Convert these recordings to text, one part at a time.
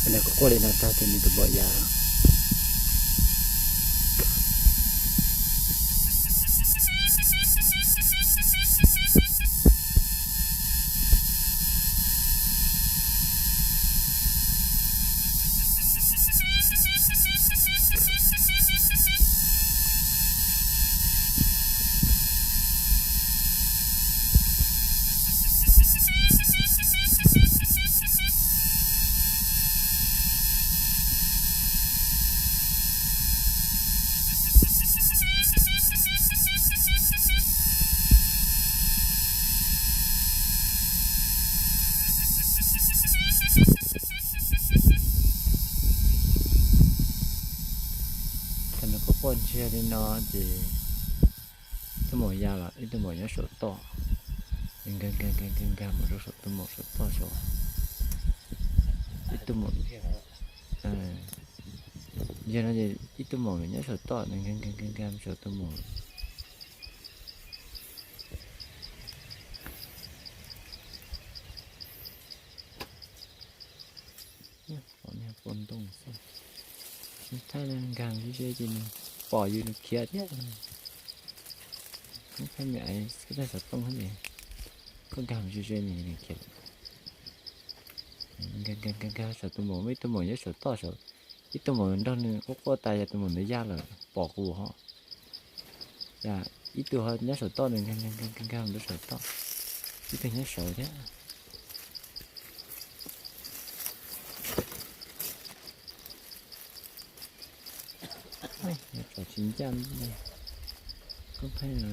Nws kuj quaj li no tag ces nws tus maum ya. Thaum nws quaj quaj ntsiag li no ces ib tug maum ya los ib tug maum nyob saum toj, nkag nkag nkag nkag mus rau saum tus maum saum toj saud. Ib tug maum, yog no ces ib tug maum nyob saum toj, nkag nkag nkag nkag mus saum tus maum. Pom niag pom ntoo xwb. Thaij nkag ze ze ces nws pom yus nws khiav thiab. Thaij me aiv, koj thaij xov tooj xwb ces koj nkag ze ze nws khiav. Nkag nkag nkag saum tus maum, ib tug maum nyob saum toj saud, ib tug maum nrog nws quaj quaj tas yog tus maum ntawd ya lawm pom kuv ho. Ib tug ho nyob saum toj nws nkag nkag nkag nkag mus rau saum toj, ib tug nyob saud thiab. Tsom tsis ncaj li. Koj thaij no.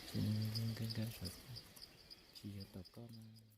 Tsis nkag nkag saum, tsis yog tom koj na.